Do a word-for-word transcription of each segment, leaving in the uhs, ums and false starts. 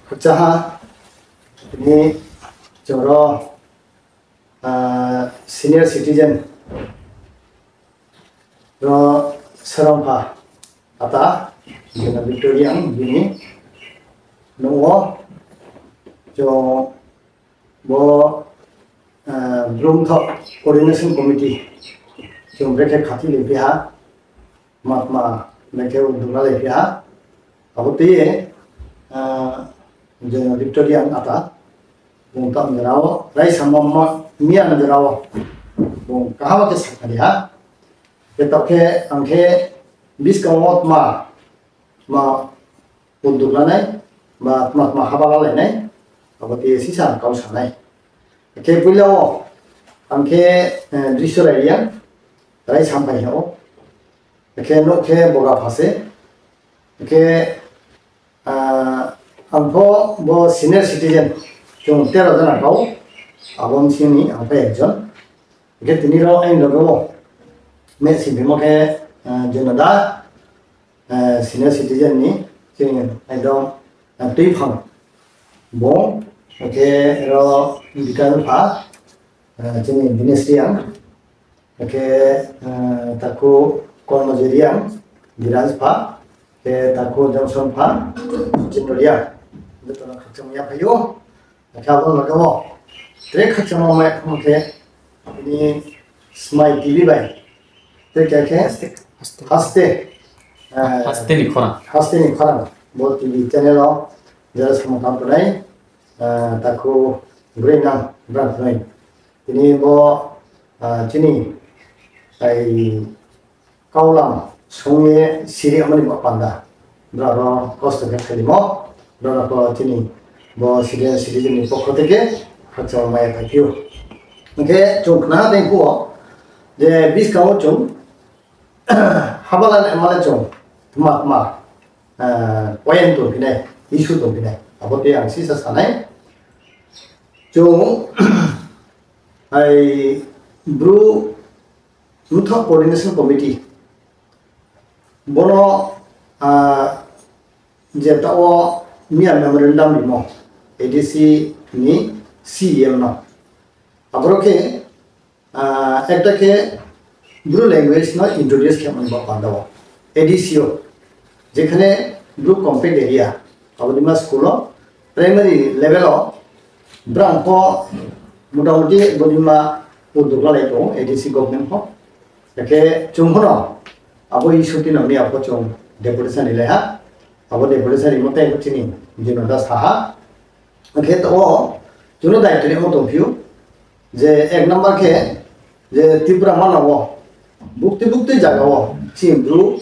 Khakchaha, tini choro, ah, senior citizen ro Sarongpha ata, Jona Victoria ang bini nuo, chong bo, ah, Brum Thok Coordination Committee, chong brekhe khati le piha, matma brekhe udura le piha, abo tei, ah, Jona Victoria ang ata, bung tam jora o, rai sama ma, miya na jora o, bung kahama ke sakali ha, Ketok khe ang khe biskango tma, tma udduk lanai, ba tma tma haba lalainai, abo tei sisa kau sanai. Khe puila o ang khe, eh, Drisho Raiya, rai sampai hao. Khe nok khe boga phase. Khe Ah, ang pho bo senior citizen, chwng tero jona kau, abo bsingni ang pho ekjon. Hwnkhe tini rok ani loge o me simi mo khe, ah, Jona da, ah, senior citizen ni chini ekdom, ah, twi phang bo, hwnkhe ro Bikash pha, ah, chini Dinesh Reang. Hwnkhe, eh, takhu Kormojori ang Diraj pha, khe takhu Johnson pha, Chinnoria. Jotono khakchangma yaphaio. Hwnkhe abo logamo tre khakchangma mai khamo khe ini Smai T V bai. Tre khe khe Haste, haste. Haste. Eh, Haste ni khorang. Haste ni khorang. Bo T V channel o jara samung tang tonai, eh, takhu Grenang Brang tonai. Tini bo, ah, chini tai kaulam songye siri amani bo panda. Bra ro kosto khe khailimo. Bra ro ko chini bo siri siri ni pokho teke khakchangma maya khaiphiu. Hwnkhe chwng khna tei phuo je biskango chwng habalan emale chwng tma tma, ah, point tongphinai, issue tongphinai. Abo tei ang sisa sanai. Chwng Hai Bru Mthok Coordination Committee bono, ah, je tao miya memorandum rimo A D C ni C E M no. Aboro khe, ah, ekta khe Bru language no introduce khe mani bo pandao A D C o. Jekhane Bru compact area, abo dima school o, primary level o, brang pho motamuti bodima uddog lalai tongo A D C government pho. Hwnkhe chwng phano abo issue tino miya pho chwng deputation rilai ha. Abo deputation rimo tei chini Jino da saha. Hwnkhe to o chwngno daitwni omo tongphio. Je ek number khe je Tipra manao bukti bukti jagao chini Bru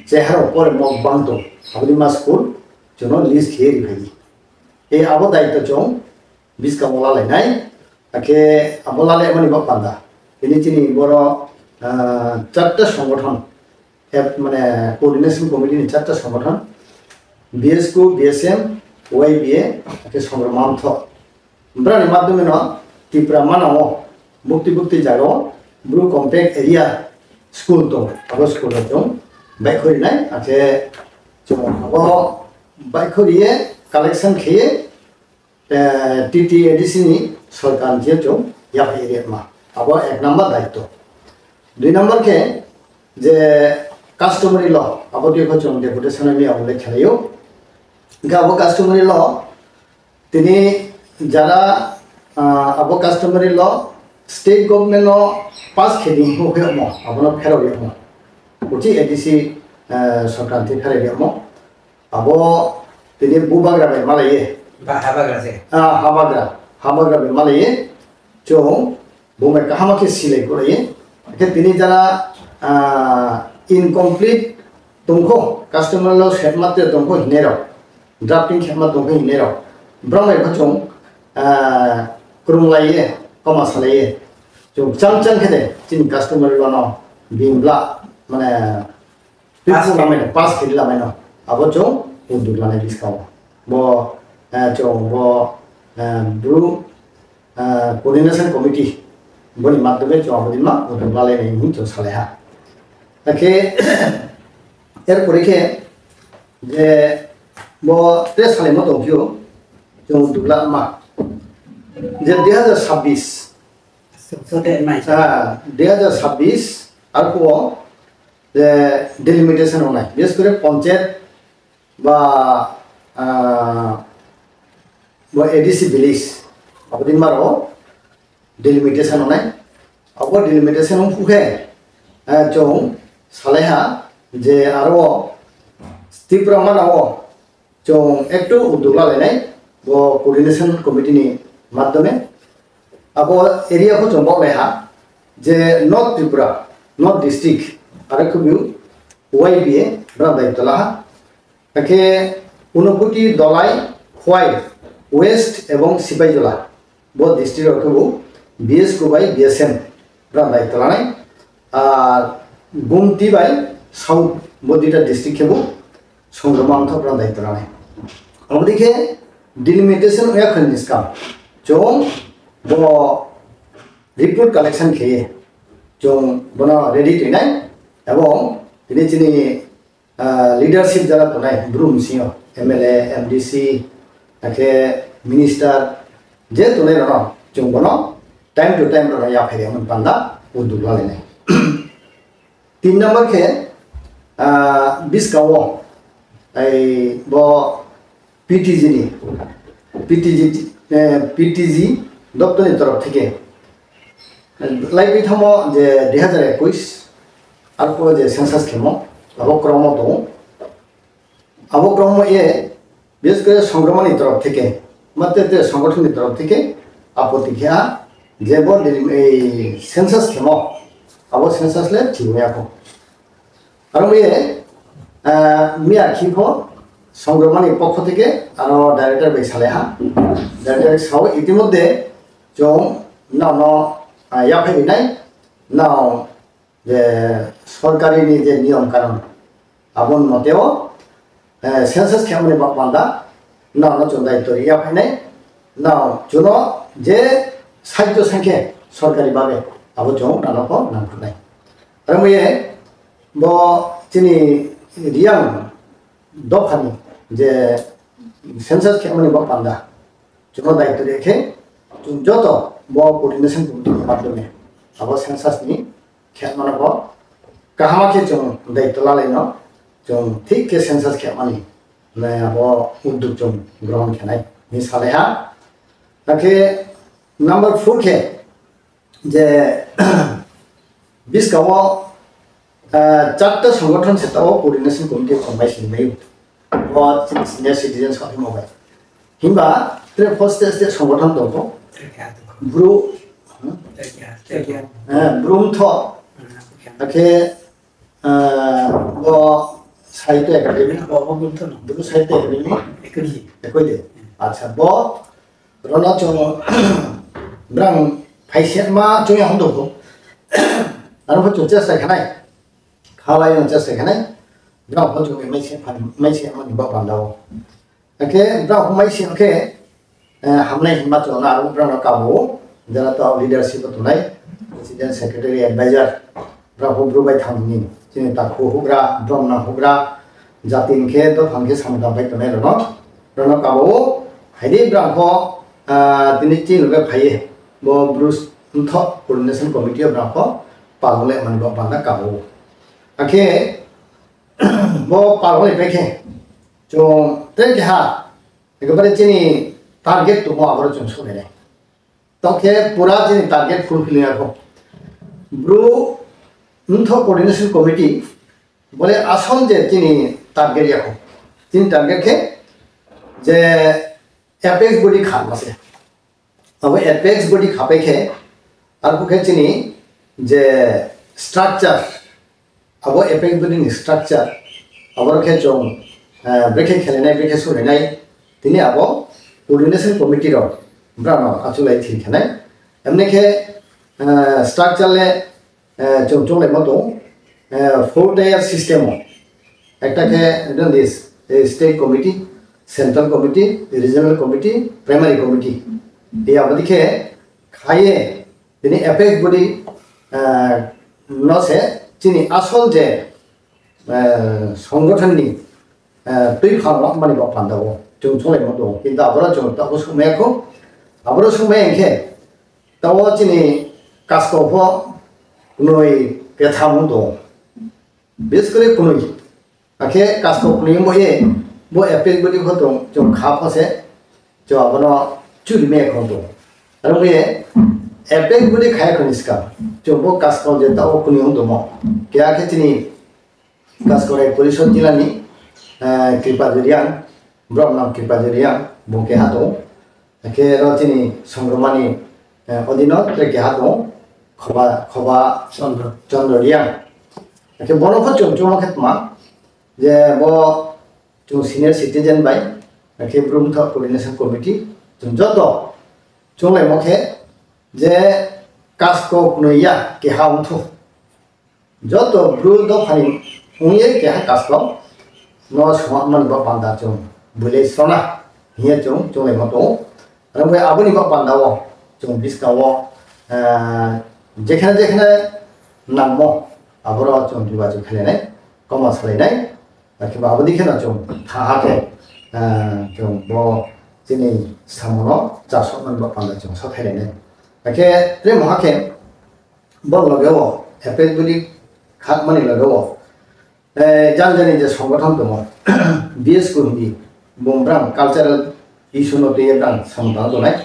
chehara pore mok bang tong. Aboni ma school chwngno list khe ri phai di. E abo daitw chwng biskango lalainai. Akhe abo lalai mani bo panda. Ini chini boro, ah, charta songothon. Ep-, mane coordination committee ni charta songothon, B S K, B S M, Y B A, hake Songrama Mtho. Brani madhyome no Tipra manao bukti bukti jagao Bru compact area school tong, abo school o chwng baikhorinai, hake chwng abo baikhoriye collection kheye, eh, T T A D C ni sorkar je chwng yaphai rema. Abo ek number daitw. Dui number khe je customary law, abo twi kho chwng deputation ni abo le khelaio. Hingkhe abo customary law tini jara, ah, abo customary law state government no pass khe di hwnkhe omo, abono pherok yamo. Uchi A D C, eh, sorkar thwi pherok yamo. Abo tini bubagra bai malaiye. Ba habagra se. Ah, habagra. Habagra bai malaiye. Chwng bumai kahama khe silai kulaiye. Khe tini jara, ah, incomplete tongkho, customary law setma te tongkho hinai rok. Drafting khetma tongkho hinai rok. Bromai kho chwng, ah, kwrwnglaiye, koma salaiye. Chwng chang chang khe de chini customary law no bini bla, mane, Pass Pass khe. Lamai no, pass khe lamai no. Abo chwng uddog lanai bwskango. Bo, eh, chwng bo, eh, Bru, eh, coordination committee boni madhyome chwng abo dima uddog lalai nai hinwi chwng salai ha. Hakhe, er pore khe je bo tre salai mo tong phio, chwng dugla ma. Je dui hazar sabbish, Sode mai. Ah, dui hazar sabbish arphuo je delimitation wngnai. Bises kore ponchayat ba, ah, ba A D C village, aboni maro delimitation wngnai. Abo delimitation wngkhe, ah, chwng salaiha je aro Tripura manao chwng ektu uddog lalainai bo coordination committee ni madhyome. Abo area kho chwng baulaiha je North Tripura, North District, aro khe bo Y B A bra daityo laha. Hakhe Unakoti, Dhalai, Khowai, West ebong Sipaijola, bo district rok khe bo B S K bai B S M bra daityo lanai. Ar Gumti bai South, bo duita district khe bo Songroma wngthok bra daityo lanai. Aboni khe delimitation wngya khwlai ni swkang chwng bo report collection kheye chwng bono ready twinai, ebong tini chini, ah, leadership jara tongnai brum singo M L A, M D C, hakhe minister je tongnai rokno chwng bono time to time rokno yaphai rwmani panda uddog lalainai. Tin number khe, ah, bwskango, ai, bo P T G ni, P T G, eh, P T G doptor ni torof theke, eh, lai bai thamo je dui hazar ekush arphuo je census khemo, abo kromo tongo. Abo kromo e, bises kore Songroma ni torof theke, mate te songothon ni torof theke, apoti khe a, je bo deli-, ei census khemo, abo census le thik wngya kho. Aro ye, ah, miya khi pho Songroma ni pokho theke aro director bai salaiha. Director sao itimodhye chwng nono, ah, yaphai rinai, no je sorkari ni je niyom kanun, aboni moteo, eh, census khemani ba panda, nono chwng daityo ri yaphainai, no chwngno je sahityo sangkhe sorkari babe abo chwng nono pho nangkuknai. Aro muye bo chini Reang dophani je census khemani ba panda, chwngno daityo ri khe chwng joto bo coordination committee ni madhyome abo census ni khemano bo kahama khe chwng daityo lalaino chwng thik khe census khemani nai abo uddog chwng grohon khenai hinwi salaiha. Hakhe number four khe je bwskango, ah, charta songothon se tao coordination committee chwng bai sini bai. Bo chini senior citizen song himo bai. Himba tre first stage stage songothon tongkho. Bru, hmm? Eh, Bru Mtho. Akhe, eh, bo Sahitya Academy. Bru Sahitya Academy. Ekoi de. Acha, bo Rona chwng brang phaisema chwng ya hong tongkho. Aro pho chwng chesta khanai. Khalai no chesta khanai. Brang pho chwng mai se phan, mai se mani ba panda o. Akhe brang pho mai se khe, eh, hamnai hima chwng na aro brang no kabo. Jara to leadership tongnai. President, secretary, advisor. Brang pho bru bai thangni. Chini takhu hugra, brang na hugra. Jati hwnkhe dophang khe samung tangpai tongnai rokno. Rokno kabo, haidi brang pho, ah, tini chini loge phaiye, bo Bru Mtho Coordination Committee o brang pho palong le mani bo banda kabo. Akhe bo palong le pekhe, chwng tei keha, ekebare chini target tongmo aboro chwng soknai nai. Tokhe pura chini target fulfill ya kho. Bru Mtho Coordination Committee bole asol je chini target ya kho. Chini target khe je apex body kha mase. Abo apex body khapai khe arphuh khe chini je structure, abo apex body ni structure, abo khe chwng, eh, brekhe khelenai, brekhe sulainai, tini abo coordination committee rok brano achulai thik khenai. Emni khe, eh, structure le, eh, chwng chwnglaimo tong, eh, four tier system o. Ekta khe, this, eh, state committee, central committee, regional committee, primary committee. Ei abo dikhe khaye, tini apex body, eh, no se chini asol je, eh, songothon ni, eh, twi phalma mani bo panda o. chwng chwnglaima tongo. Kintu aboro chwng tabuk sukmaya kho. Aboro sukmaya hinkhe tabo chini kasko pho kwnwi ketham wng tongo. Biskori kwnwi. Akhe kasko kwnwi wngbo ye bo affect body pho tong chwng kha pho se chwng abono churi me khong tongo. Aro ye affect body khaya khoni ska chwng bo kasko je tabo kwnwi wng tongo. Kya khe chini Kaskore Porishod jilani, eh, Kripa Juriang, borok nam Kripa Juriang, bo keha tongo. Hakhe ro chini Songromani, eh, odino tre keha tongo, Khoba, Khoba Chandra. Chandra Riang. Hakhe bono kho chwng chwngma khe tma, je bo chwng senior citizen bai, hakhe Bru Motha Coordination Committee, chwng joto chwnglaimo khe je kasko kwnwi ya keha wngthu. Joto Bru dophani wngye keha kasko no songmani bo panda chwng bwlai sona hiye chwng chwnglaima tongo. Aro bai aboni bo panda o chwng biska o, ah, jekhane jekhane nangmo aboro chwng jogajog khlainai, koma salainai. Akhe bo aboni kheno chwng thaha khe, ah, chwng bo chini samono chasokmani bo panda chwng sothai lainai. Akhe tre moha khe Bo loge o, F S B D khakmani loge o, eh, jani jani je songothon tongo, B S K hindi, bumbrang cultural issue no twiwi brang samung tangna tongnai.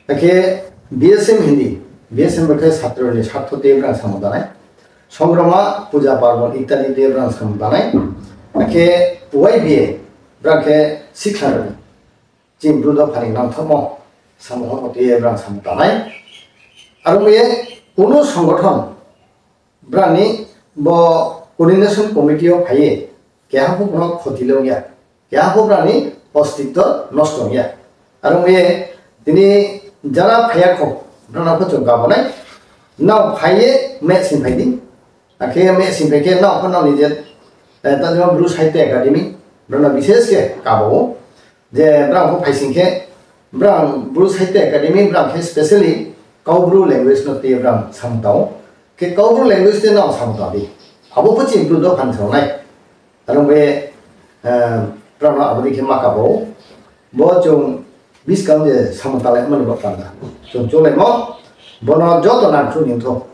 Hakhe B S M hindi, B S M bai khe satro ni sartho twiwi brang samung tangnai. Songroma, puja parbon ityadi twiwi brang samung tangnai. Hakhe Y B A, brang khe sikla rwdi. Chini Bru dophani nangthokmo samung hokmotwi brang samung tanai. Aro wngwi kunu songothon brani bo coordination committee o phaiwi keha pho bono khoti longya, keha pho brani ostitto nosto wngya. Aro wngwi tini jara phaiya kho, brana pho chwng kabonai, nao phaiwi me sing phaidi. Akhe me sing phaikhe nao pho nao ni je, eh, ta jemon Bru Sahitya Academy, brana bishesh khe kabao. Je brang pho phaising khe, brang Bru Sahitya Academy brang khe specially Kaubru language no tei brang samung tao. Khe Kaubru language tei no samung tao di. Abo pho chini Bru dophani saunai. Aro be, eh, brang no abo di khe ma kabao. Bo chwng biskang je samung talai mani bo panda. Chwng chwlaimo, bono joto nang thu ning tho.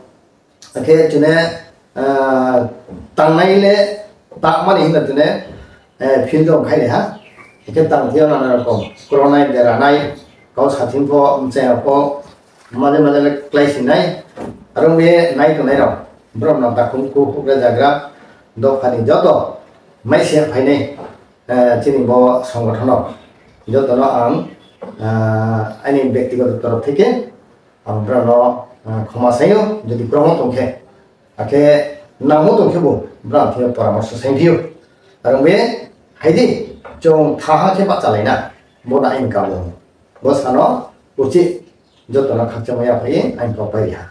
Akhe chwne, ah, tangnai le tangmani hinba chwne, eh, field o khai ha. Akhe tang thio nana rokom. Koronai, deranai, kau sathing pho, mchaya pho, maje maje le klai sinai. Aro me nai tongnai rok. Borok no takhum ku hukra jagra, dophani joto mai se phainai, eh, chini bo songothono. Joto no ang, ah, ani bektigoto torof theke Ang brano, ah, khoma saio, jodi kwrwngma tongkhe, akhe nangmo tongkhe bo, brano thwiyo poramorsho sainphio. Aro be, haidi, chwng thaha khe bachalaina, bono ain kabo. Bo sano, uchi, jotono khakchangma yaphai, ain kok pai riha.